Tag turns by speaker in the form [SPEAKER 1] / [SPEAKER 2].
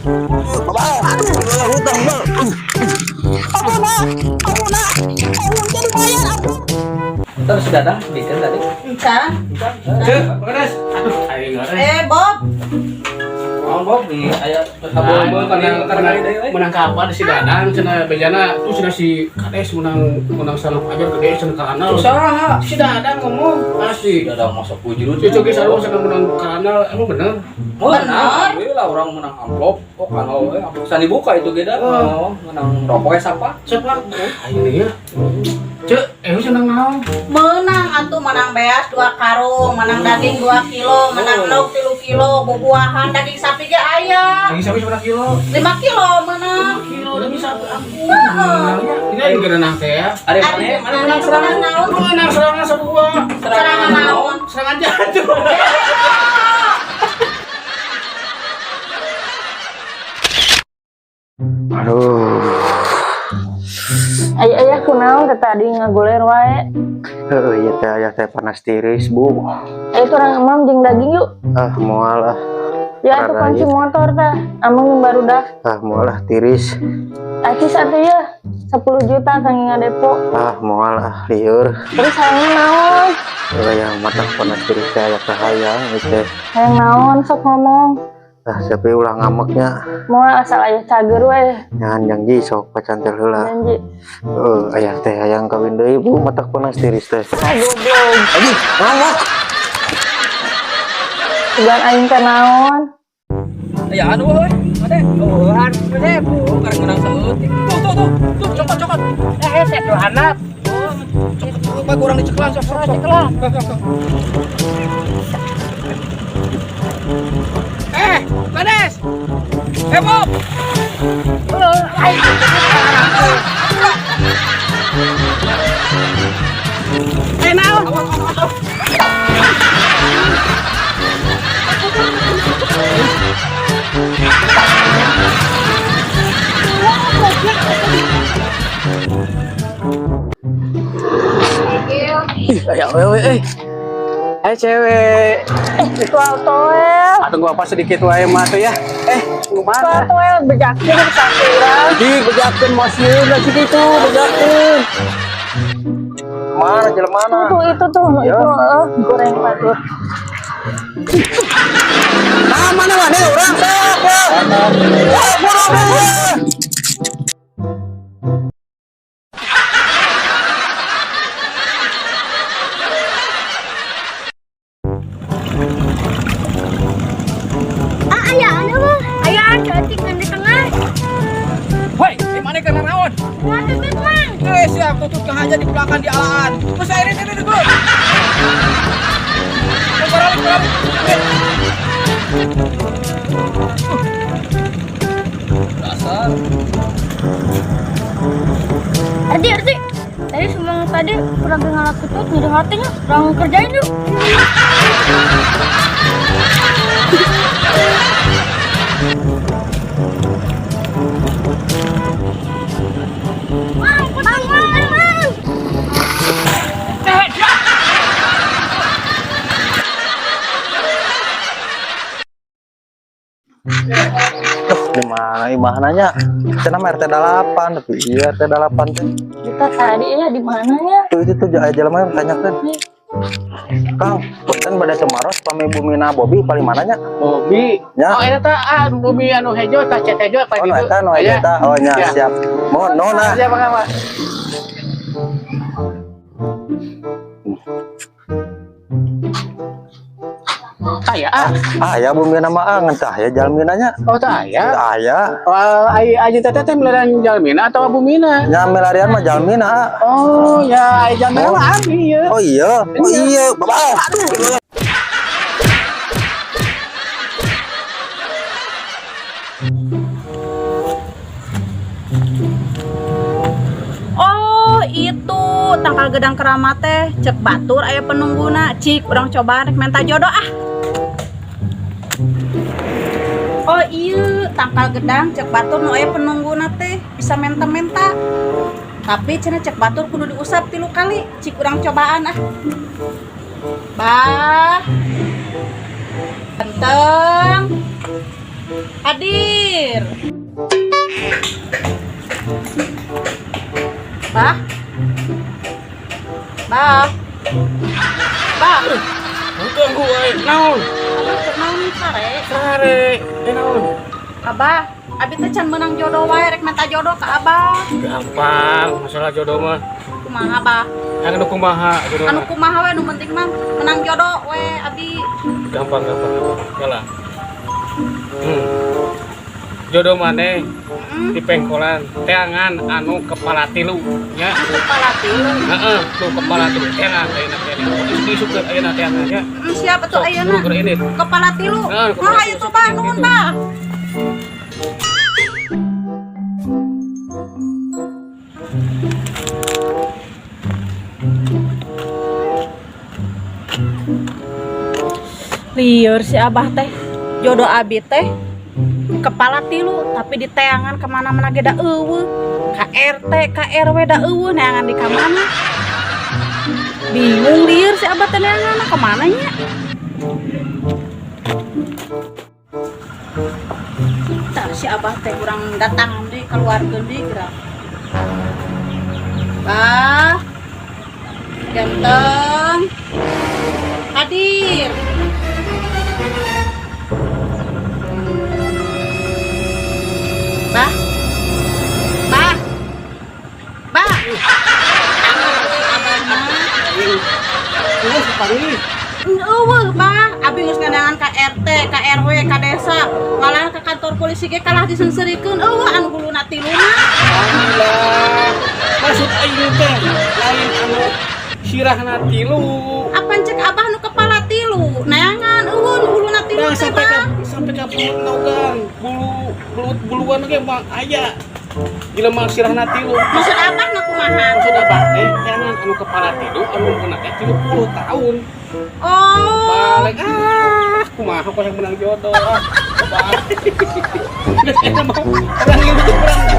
[SPEAKER 1] Aduh, hutang, Bang.
[SPEAKER 2] Ampun, ah. Ampun, ah. Ampun, jadi bayar, ampun.
[SPEAKER 3] Ntar si Dadang bikin tadi.
[SPEAKER 2] Encan.
[SPEAKER 3] Cek, Kades. Aduh, aing ngare.
[SPEAKER 2] Eh, Bob.
[SPEAKER 3] Naon Bob nih, aya kabel karena
[SPEAKER 4] Menang kapan si Dadang cenah bejana tuh cenah si Kades menang menang sareng ajar gede cenah kanal.
[SPEAKER 3] Usaha.
[SPEAKER 4] Si Dadang ngomong asli.
[SPEAKER 3] Dadang masuk wujud.
[SPEAKER 4] Si Coki sarua cenah menang kanal, emang bener?
[SPEAKER 3] Menang, lah orang menang amplop. Oh, kanal we amplop san dibuka itu ge da.
[SPEAKER 4] Oh.
[SPEAKER 3] Menang rokok siapa?
[SPEAKER 4] Siapa? Aing nih ya. Cek, cenah naon?
[SPEAKER 2] Menang atuh, menang beas 2 karung, menang daging 2 kilo, menang lauk 3 kilo, buah-buahan, daging sapi ge aya.
[SPEAKER 4] Daging sapi seberapa kilo?
[SPEAKER 2] 5 kilo menang.
[SPEAKER 4] Kilo daging sapi aku.
[SPEAKER 2] Heeh.
[SPEAKER 4] Ini aing geunah teh ya.
[SPEAKER 3] Ada
[SPEAKER 2] Ari
[SPEAKER 3] mana?
[SPEAKER 2] mana menang serangan naon?
[SPEAKER 4] Menang serangan sarua.
[SPEAKER 2] Serangan naon?
[SPEAKER 4] Serangan jantung.
[SPEAKER 1] Aduh.
[SPEAKER 5] Ayah ayah kunaon teh tadi ngagoler wae.
[SPEAKER 1] Heuh, ieu teh aya teh panas tiris, Bu.
[SPEAKER 5] Ayo turang emam jeung daging yuk.
[SPEAKER 1] Ah, moal ah.
[SPEAKER 5] Ya atuh kunci motor tah. Amang yang baru dah.
[SPEAKER 1] Ah, moal ah tiris.
[SPEAKER 5] Acis atuh ya 10 juta kangge ngadepo.
[SPEAKER 1] Ah, moal ah lieur.
[SPEAKER 5] Terus hayangna naon?
[SPEAKER 1] Heuh, aya mata panas tiris teh aya kahayang ieu teh.
[SPEAKER 5] Hayang naon sok ngomong.
[SPEAKER 1] Ah, siapa ulah ngameknya.
[SPEAKER 5] Moal asal ayah cager we.
[SPEAKER 1] Nyahan janji sok pacantel heula.
[SPEAKER 5] Janji.
[SPEAKER 1] Heuh, aya teh hayang kawin deui, Bu, mata panas tiris teh.
[SPEAKER 5] Ah goblok.
[SPEAKER 1] Aduh, ngamuk.
[SPEAKER 5] Tugan aing teh naon?
[SPEAKER 3] Ya anu euy. Ade, oh, anu teh, oh, karena menang saeutik. Tuh, tuh, tuh. Tuh, cokot, cokot.
[SPEAKER 6] Eh, hese tuh anak.
[SPEAKER 3] Oh, cokot dulu Pak, kurang diceklan, sok, sok, sok.
[SPEAKER 6] Ceklan.
[SPEAKER 3] Sok, sok, sok. Eh, Kades. Eh, Bob.
[SPEAKER 6] Eh, naon?
[SPEAKER 3] Awas, awas, awas.
[SPEAKER 6] Ih, aya awewe euy. Hai cewek.
[SPEAKER 5] Soal toel.
[SPEAKER 6] Atau gua apa sedikit wae mah tuh ya. Eh,
[SPEAKER 5] Soal
[SPEAKER 6] kumaha?
[SPEAKER 5] toel bejakeun ka urang.
[SPEAKER 6] Di bejakeun mosieun lah kitu bejakeun.
[SPEAKER 1] Mana jelema mana?
[SPEAKER 5] Tuh itu tuh
[SPEAKER 1] Iya.
[SPEAKER 5] itu goreng tuh.
[SPEAKER 6] Nah, mana mana urang sok. ya. Wah, buru, buru.
[SPEAKER 7] Ah, ayah, anu mah. Ayah, cantik di tengah.
[SPEAKER 3] Woi, di mana kana naon?
[SPEAKER 7] Wah, tutut, Mang.
[SPEAKER 3] Eh, siap tutut kang aja di belakang di alaan. Terus air ini ini dulu. Oh, baralik, baralik. Eh. Dasar.
[SPEAKER 7] Ardi, Ardi. Tadi semang tadi kurang ngalap tutut, nyeri hatinya. Kurang kerjain yuk. Mang, mang, mang, mang.
[SPEAKER 1] Duh, di mana imah nanya? Cenah mah RT 8, tapi iya RT 8 teh.
[SPEAKER 5] Kita tadi ya di mana ya?
[SPEAKER 1] Tuh itu tuh jelema tanyakeun. Kang, punten bade tumaros pami bumina Bobi paling mananya?
[SPEAKER 4] Bobi.
[SPEAKER 1] Ya.
[SPEAKER 4] Oh, eta tah ah Bobi anu hejo tah cet hejo apa
[SPEAKER 1] Oh,
[SPEAKER 4] gitu.
[SPEAKER 1] nu eta nu
[SPEAKER 4] Aya.
[SPEAKER 1] eta. Oh nya,
[SPEAKER 4] Ya.
[SPEAKER 1] siap. Mohon nuhun ah.
[SPEAKER 4] Siap, Kang, Pak. Aya ah.
[SPEAKER 1] Ah, ya bumina mah ah ngan tah ya jalmina nya.
[SPEAKER 4] Oh, tah aya.
[SPEAKER 1] Tah aya.
[SPEAKER 4] Wah, ai aja teteh teh milarian jalmina atau bumina?
[SPEAKER 1] Nya milarian mah jalmina ah.
[SPEAKER 4] Oh, ya ai jalmina mah abi ya.
[SPEAKER 1] Oh iya. Oh iya, Bapak. Aduh.
[SPEAKER 2] Oh, itu tangkal gedang keramat teh cek batur aya penungguna cik urang coba rek menta jodoh ah. Oh iya, tangkal gedang cek batur nu aya penungguna teh bisa menta-menta. Tapi cenah cek batur kudu diusap 3 kali, cik urang cobaan ah. Bah. Ganteng. Hadir. Bah. Bah. Bah.
[SPEAKER 4] Ganggu euy. Naon?
[SPEAKER 2] Naon sare?
[SPEAKER 4] Sare. Eh, naon?
[SPEAKER 2] Abah, abi teh can menang jodoh wae, rek minta jodoh ke Abah.
[SPEAKER 4] Gampang, masalah jodoh mah.
[SPEAKER 2] Kumaha, Bah?
[SPEAKER 4] Anu kumaha jodoh
[SPEAKER 2] Anu
[SPEAKER 4] mah?
[SPEAKER 2] kumaha we, nu penting mah menang jodoh we abi.
[SPEAKER 4] Gampang, gampang, gampang. Yalah. Jodoh maneh di pengkolan teangan anu kepala tilu nya.
[SPEAKER 2] Kepala tilu.
[SPEAKER 4] Heeh, tuh kepala tilu teangan ayeuna teangan. Isuk-isukeun ayeuna teangan nya.
[SPEAKER 2] Siapa tuh
[SPEAKER 4] Sok,
[SPEAKER 2] ayeuna?
[SPEAKER 4] buru keur ini.
[SPEAKER 2] Kepala tilu.
[SPEAKER 4] Heeh, kepala
[SPEAKER 2] Nah,
[SPEAKER 4] tilu,
[SPEAKER 2] ayo tuh,
[SPEAKER 4] sok,
[SPEAKER 2] Bah,
[SPEAKER 4] gitu.
[SPEAKER 2] nuhun, Bah. Lieur si Abah teh, jodoh abi teh kepala tilu, tapi di teangan kemana-mana ge da euweuh, ka RT ka RW da euweuh, neangan di kamana bingung. Lieur si Abah teh, neangan kemana nya. Tah, si Abah teh kurang datang deui, keluarga deui gerak. Bah, ganteng hadir. Bah, Bah, Bah. Abah mah.
[SPEAKER 4] Terus panggil.
[SPEAKER 2] Euweuh, Bah, abi geus ngandangan ka RT, ka RW, ka desa, malah ke kantor polisi ge kalah diseungseurikeun. Euweuh anu huluna tilu mah.
[SPEAKER 4] Alhamdulillah. Maksud aing teh lain anu sirahna tilu.
[SPEAKER 2] Apan cek Abah nu kepala tilu? Neangan euweuh nu huluna tilu
[SPEAKER 4] Nah,
[SPEAKER 2] teh,
[SPEAKER 4] sampai ka
[SPEAKER 2] Bah.
[SPEAKER 4] sampai ka naugan bulu belut buluan ge mah aya. Jelema sirahna tilu.
[SPEAKER 2] Maksud Abah na kumaha?
[SPEAKER 4] Maksud Abah teh teangan anu kepala tilu anu umurna teh 30 tahun.
[SPEAKER 2] Oh.
[SPEAKER 4] Balik ah, kumaha kok yang menang jodoh ah. Balik. Geus eta mah urang ieu teh kurang.